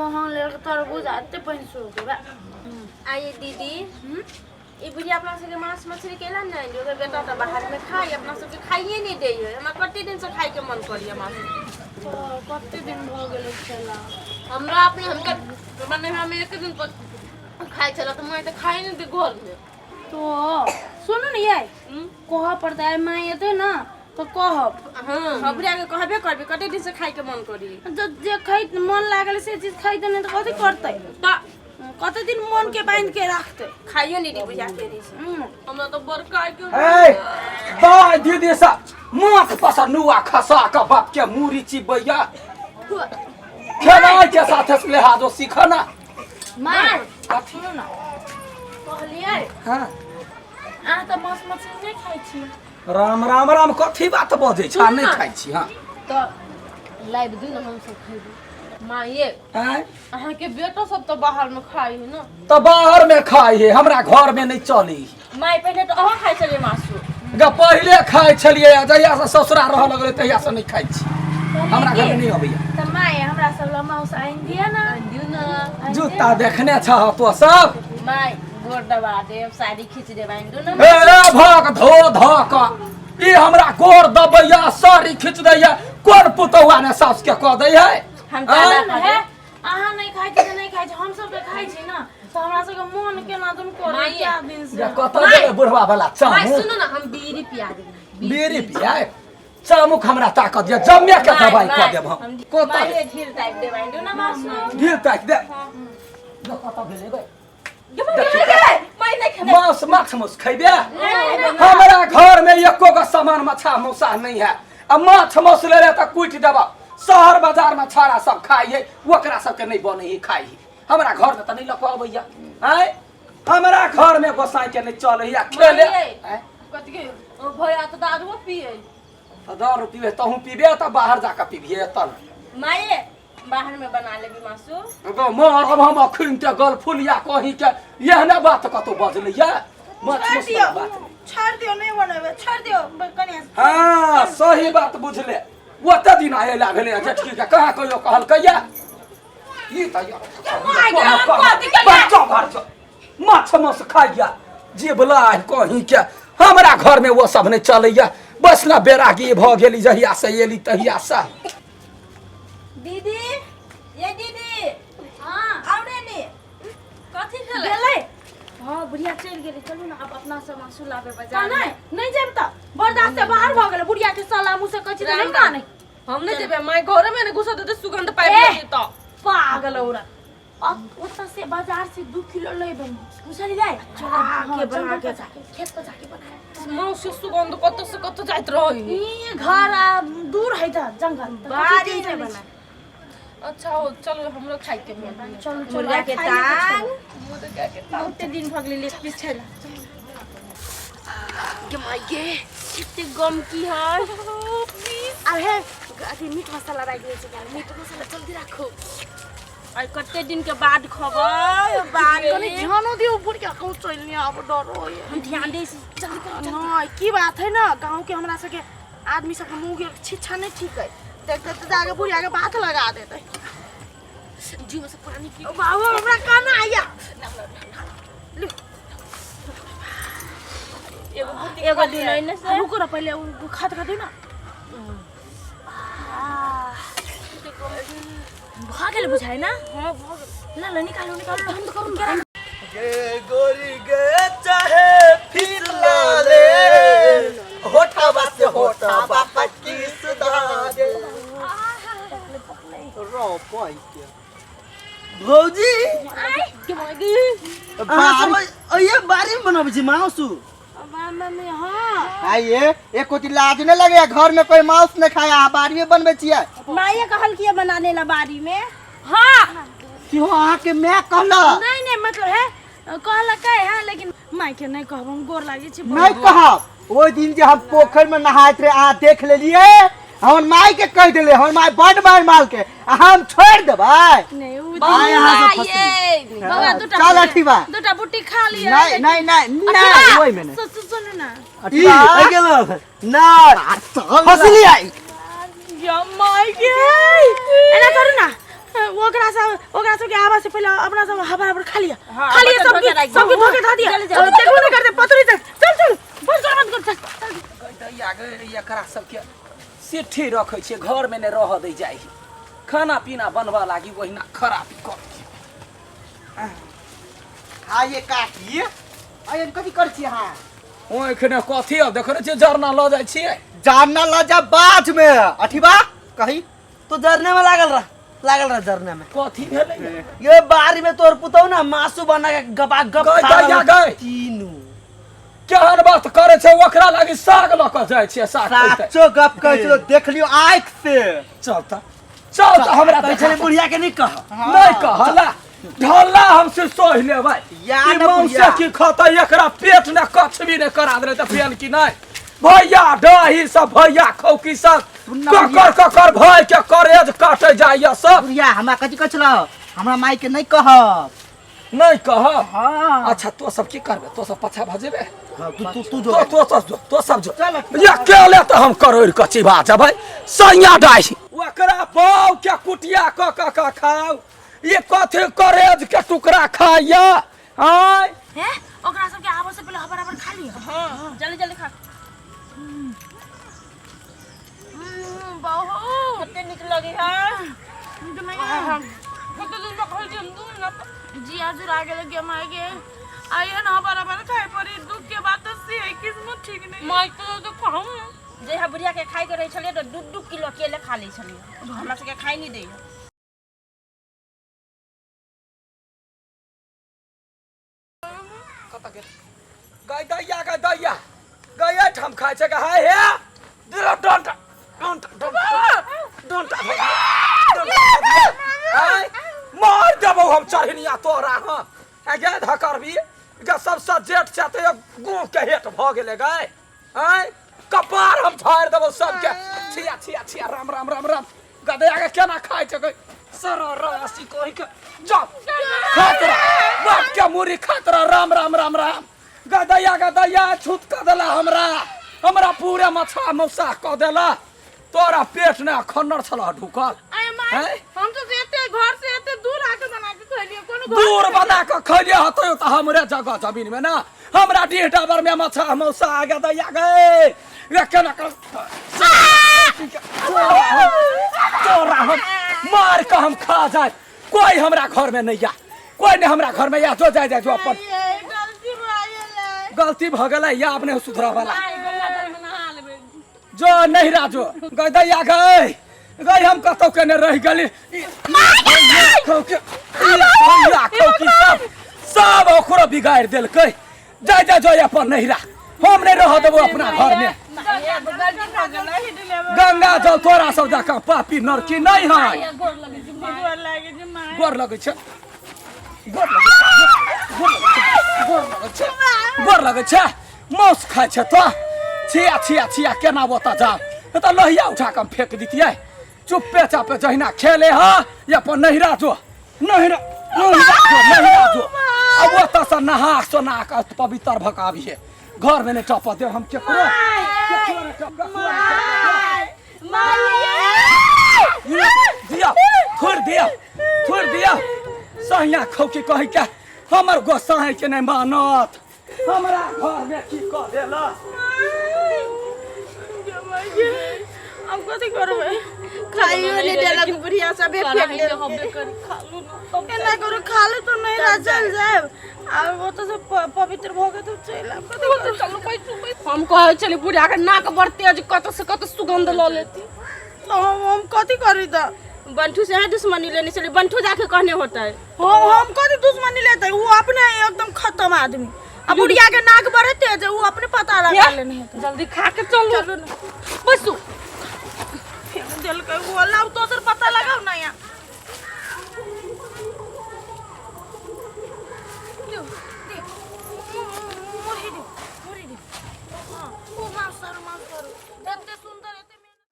महंग लेलक तरबूज आ एते पानि सोख बा। आइए दीदी, ई बुढ़िया अपना सबके माछ मछली केला ने जे ओकर बेटा तऽ बाहर में खाइ, अपना सबके खाइए नहि दै है। हमरा कते दिन से खाइ के मन करैया माछ। तऽ कते दिन भऽ गेलै खेला? हमरा अपने हम तऽ हमरा नैहरा में एक दिन पर खाइ छल तऽ माय तऽ खाइ नहि दै घर में। तो सुनू ने यै, कहऽ पड़तै, आइ माय एतै ने तऽ कहब। हाँ, हम बुढ़िया के कहबे करबै, कते दिन से खाइ के मन करी। जे खाइ मन लागल से चीज खैतै नहि तऽ कथी करतै? तऽ कते दिन मन के बांध के राखतै? खाइयो नहीं दी बुझा के नहीं से। हमरा तो बड़का के हे दाय दीदी सा माथ पर से नुआ खसा के बाप के मूरी चिबैया खेनाइ के साथे से लिहाजो सीख ना। माय, कथी? सुनू ना, कहलियै हाँ, अहाँ तऽ माछ मछली नहि खाइ छी। राम राम राम, कथी बात बजै छ? नहि खाइ छी? हाँ। तऽ लाइव दू ने, हम सब खेबै। माँ ये, आँय? अहाँ के बेटो सब तो बाहर में खाई है ना। तऽ बाहर में खाइ है, हमरा घर में नहीं चली। माय, पहले तो अहाँ खाइ छलियै मासु। ग पहिले खाइ छलियै, आ जहिया से ससुरा रहऽ लगलै तहिया से नहि खाइ छी। हमरा घर में नहि अबैया। तऽ माय, हमरा सब लए माउस आनि दिअ ने। दियौ ने। जूता देखने छह तो सब? माय, गोर दबा देब, साड़ी खींच देब, आनि दियौ ने। हे भक धो धो क ई हमरा गोर दबैया, साड़ी खींच दैया। कोन पुतौआ ने सास के कऽ दै है? हम आँय? ज्यादा हे, अहाँ नहि खाइ छी तऽ नहि खाइ छी, हम सब तऽ खाइ छी ने, तऽ हमरा सबके मोन केना दुन करे। माये। क्या दिन से या कतऽ गेलै बुढ़वा वाला माय, चामुक? सुनू ने, हम बीड़ी पिया देब। बीड़ी पियाए चामुक हमरा ताकत दिअ, जम्मे के दवाई कऽ देब हम। कतऽ? माये, ढील ताकि देब, आनि दियौ ने मासु। ढील ताकि दे। यो कतऽ गेलै गे? माय, नहि खेबै। मांस माछ माउस खैबे? हमरा घर में एको गो सामान मछा मौसा नहीं है, आ माछ माउस ले तऽ कुटि देबा। शहर बाजार में छाड़ा सब खाइ है, ओकरा सबके नहीं बनै है, खाइ है। हमरा घर में तऽ नहीं लऽ कऽ अबैया। आँय, हमरा घर में गोसाई के नहीं चलै है खेले। माये। आँय? कथी के ओ भैया तऽ दारुओ पिए। तऽ दारू पीबे, तहूँ पीबे तऽ बाहर जाकऽ पीबिहे एतऽ नहि। माये, बाहर में बना लेबी मासु। गो मारब हम अखन के गल फुलिया कहीं के। एहने बात कतौ बजलैया माछ छोड़ माउस दियौ। वाला बात नहि। छोड़ दियौ, नहि बनेबै, छोड़ दियौ कनिया। हाँ, सही बात बुझले। ओते दिन आएला भेलै जेठकी के, कहाँ कहियो कहलकैया ई तऽ बच्चा घर छौ, माछ मांस खाइया जीवला कहीं के। हमरा घर में वो सब नहीं चलैया। बस ना बेरागी भऽ गेली जहिया से एली तहिया से। दीदी, ये दीदी। हाँ। आउ ने नी, कथी खेलै? गेलै। हाँ, बुढ़िया चलि गेलै। चलू ने, आब अपना सब मासु लाबे बाजार। नहि नहि जायब तऽ बर्दाश्त से बाहर भऽ गेलै। बुढ़िया के साला मुँह से कहै छी तऽ नहि मानै। हम नहि जेबै माय, घरे में ने घुसत देते, सुगंध पाबि ए! लेतै तऽ। पागल औरत। अब ओतऽ से बाजार से 2 किलो लेबै, बुझलियै? के बना के। खेत पर जाके बनाए। मासु सुगंध कतौ से कतौ जाइत रहै। ई घर आ दूर है तऽ जंगल तऽ कथी बाड़ी टेंशन में लै बना छी? अच्छा हो, चलो, हमरो खाइ के मन होइया। चलू चलू, मुर्गा आइ के खाइए के टांग। छोड़ब। मुर्गा के टांग बहुते दिन भऽ गेलै लेग पीस खेला गे। माय गे, कते गम की है। आब हे अथी मीट मसाला राखि दै छै, मीट मसाला जल्दी राखू। आइ कते दिन के बाद खबै बाल। कनि ध्यानो दियौ, बुढ़िया कहूँ चलि नहि आब, डर होइए। हम ध्यान दै छी, जल्दी करू, जल्दी। नहि, की बात है ने, गाँव के हमरा सबके आदमी सबके मुँह के शिक्षा नहीं ठीक है। देखते तऽ जाके बुढ़िया के बात लगा देते। जीव से पानी पी। बाबू, हमरा काना आया। एगो बूटी, एगो दिन ने से। रुको ना, पहले उ खा खा दे ना। भऽ गेल बुझाइ ना? हाँ, भऽ गेल। ला ला, निकालू निकालू, हम तऽ करू केरा। गे गोरी गे, चाहे फिसला ले, होठवा से होठवा पर किस दे रो पाई के। भौजी, अहाँ सब अइये बारी में बनबै छी मासु? मम्मी, हाँ। आइए, एको दिन लाज नहीं लगे? घर में कोई मांस नहीं खाया, अहाँ बाड़ी में बनबै छियै? माये कहल किया बनाने ला बाड़ी में। हाँ। क्यों, अहाँके माय कहला? नहीं नहीं, मतलब है कहलकै है, लेकिन माय के नहीं कहब, हम गोर लागै छी। नहीं कहब। ओहि दिन जे हम पोखरि में नहाइत रहे, अहाँ देख लेलियै, हमर माय के कहि देले, हमर माय बड मारि माल के, आ हम छोड़ि देबै? नहीं, उ आइ अहाँ से फसली। बौआ, दूटा चल अठीबा। दूटा बुट्टी खा लिअ। नहीं नहीं नहीं नहीं, ओहि में नहीं। सुनू ना। ई आ गेलो ना, फसली आई। या माय गे, एना करू ना। ओकरा सब, ओकरा सब के आवा से पहले अपना सब हबर हबर खा लिया। हाँ, खा लिया। बर्तन सबके धो के राखि सबके दिया। धोके धऽ दिया। जल्दी, जल्दी। देखबो नहीं करते पतरी तक। चल चल, बंद कर, बंद कर, चल चल। दैया गे, एकरा सबके सेठी रखै छियै, घरमे नहि रहऽ दै जाइ है। खाना पीना बनबऽ लागी ओहिना खराबी कर। आइए काकी, आइए, कथी करै छी अहाँ? ओखने कथी अब देखै छियै, जरना लऽ जाइ छियै। जानना ल जा बाज में अथी बा कही। तो जरने में लागल रह, लागल रह जरने में। कथी भेलै? ये बारी में तोर पुतौ ना मासु बना के गपा गप गई खा दैया रहल। गई। तीनू केहन बात करै छै? ओकरा लागी साग लऽ कऽ जाइ छियै, साग खैतै। साचो गप कहै छी, देख लियो आँख से। चल तऽ, चल तऽ, हमरा कहै छलै बुढ़िया के नहि कह। नहि कहला ढल्ला, हम से सहि लेबै। या ई न मौसे बुढ़िया। की खतै? एकरा पेट ने कछबी ने करा देले तऽ फेल की नहि भैया डही सब भैया खौकी सब सुन न बुढ़िया। ककर ककर भय के करेज काटे जाइए सब। बुढ़िया हमरा कथी कहै छलौ? हमरा माई के नहीं कहब। नहि कहब। हाँ। अच्छा, तो सब की करबे? तो सब पछा भजेबे? हाँ, तू तू तू जो तो तो सब जो, तो सब जो। चल। ये केले तऽ हम करोड़ के चिबा जेबै सैया डाही। ओकरा बाउ के कुटिया क क क खाउ। ये कथी करेज के टुकड़ा खाइया आय? हैं, ओकरा सबके आबऽ से पहिले हबर हबर खा लिअ। हाँ, जल्दी जल्दी खा। बहुत कते नीक लगे है। कते दिन में खाइ छी हम दूध ना, जिया जुरा गेल गे माय गे। आइए ना, बराबर खाए पड़ी। दुख के बात तो से है, किस्मत ठीक नहीं। माय तो खाऊं जहिया बुढ़िया के खाइ के रहै छलियै तऽ 2-2 किलो अकेले खा लै छलियै। हमरा सबके खाइ नहि दैया। कतऽ गेल? गै दैया, गै दैया, गै, एहिठाम खाइ छै? गै हाय हे डंटा डंटा डंटा डंटा डंटा, आय मार देबौ हम चढ़निया तोरा। हम आ गे धकरबी गे, सबसँ जेठ छै तऽ गुह के हेठ भऽ गेलै गै। आय कपार हम फाड़ि देबौ सबके। छिया छिया छिया, राम राम राम राम। गदैया के केना खाइ छै गै? सर राशि कहि के जा खात रह, बाप के मुरी खात रह। राम राम राम राम। गदैया गदैया, छूत कऽ देला हमरा, हमरा पूरा मछा मौसा कऽ देला। तोरा पेट ने खन्नर छल ढुकल। I my. हैं? हम तो एते घर से एते दूर आके बना के खैलिए, कोनो घर दूर बना कऽ खैलिए हतै तऽ हमरे जगह जमीन में ना, हमरा डीह डाबर में मछा मौसा आ गदैया गए। ये केना कर तोरा हम मार कऽ हम खा जाए। कोई हमरा घर में नहीं या, कोई नहीं हमरा घर में या। जो जाए जाए जो अपन। ये गलती भऽ गेलै। गलती भऽ गेलै या अपने सुधरा वाला। माय गंगा जल में नहा लेबै। जो नहीं जो गदैया गए गई, हम कतौ के ने रहि गेली। खौके भैया खौकी सब सब ओकरो बिगाड़ि देलकै। जाय जाय जो अपन नहिरा, हम नहीं रह देबो अपना घर में। गलती भऽ गेलै। गंगा जल तोरा सब जकाँ पापी नरकी नहीं है। गोर लगै छी माय। गोर लागै छै माय। गोर लगै छै, गोर लगै छै, गोर लगै छै, गोर लगै छै, गोर लगै छै। मांस खाइ छै तो छिया छिया छिया। केना ओतऽ जाउ? तऽ लोहिया उठा कऽ हम फेंक दितियै। चुप्पे चापे जहिना खेले ह या अपन नहिरा जो, नहिरा नहिरा जो, नहिरा जो। अब ओतऽ से नहा सोना कऽ पवित्र भऽ कऽ आबिहे। घरमे नहि टपऽ देब हम केकरो, केकरो नहि टपऽ, केकरो नहि टपऽ। दिया थोड़ दिया, थोड़ दिया। सहिया खौकी कही के हमर गोसाई के नहीं मानत। हमरा घर में की कऽ देलक? हम कथी करबै? खाइयो नहि देलक बुढ़िया, सबे फेंक देलक। होबे करी, खा लू ना। एना करू, खा लू तो नहीं रह चल जाएब आ ओतऽ से पवित्र भऽ के तो चलि आयब। कथी करबै? चलू बैठू बैठू। हम कहै छली बुढ़िया के नाक बड़ तेज, कतऽ से कतऽ सुगंध लऽ लेती। तऽ हम कथी करी तऽ? बंठू से है दुश्मनी लेने छली, बंठू जाके कहने होतै। हम कथी दुश्मनी लेते? वो अपने एकदम खत्म आदमी आ बुढ़िया के नाक बड़े तेज है, वो अपने पता लगा लेने हेतै। जल्दी खा के चलू, चलू ना, बैसू। फेंक देलकै वो। लाउ दोसर पता लगाउ ना यहाँ।